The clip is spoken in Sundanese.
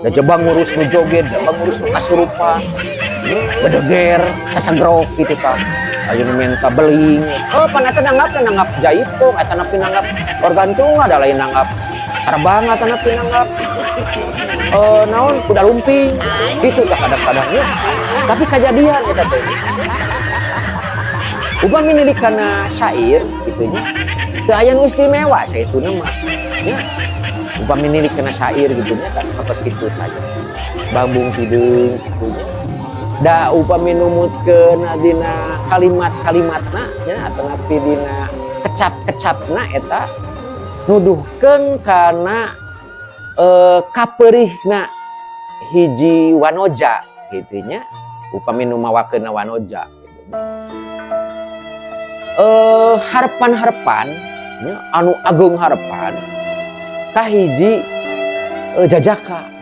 Da coba ngurus nu joget, coba ngurus nu kasurupan. Bedeger, sasagrok gitu tah. Aya nu menta beling. Oh, pan eta nanggap nanggap jaipong, eta napi nanggap organ tunggal, ada lain nanggap terbang, eta napi nanggap naon, kuda lumping. Gitu tah kadang-kadangnya. Tapi kejadian eta teh. Upami nilik kana syair gitu nya. Teu aya nu istimewa saestuna mah. Nya. Upami nilik kana syair gitu nya, tah sapertos kitu tah. Bambung hideung gitu nya. Da upami numutkeun dina kalimat-kalimatna nya atanapi dina kecap-kecapna, eta nuduhkeun kana kapeurihna hiji wanoja gitu nya, upami nu mawakeunna wanoja gitu. Harapan-harapan nya, anu ageung harapan ka hiji jajaka.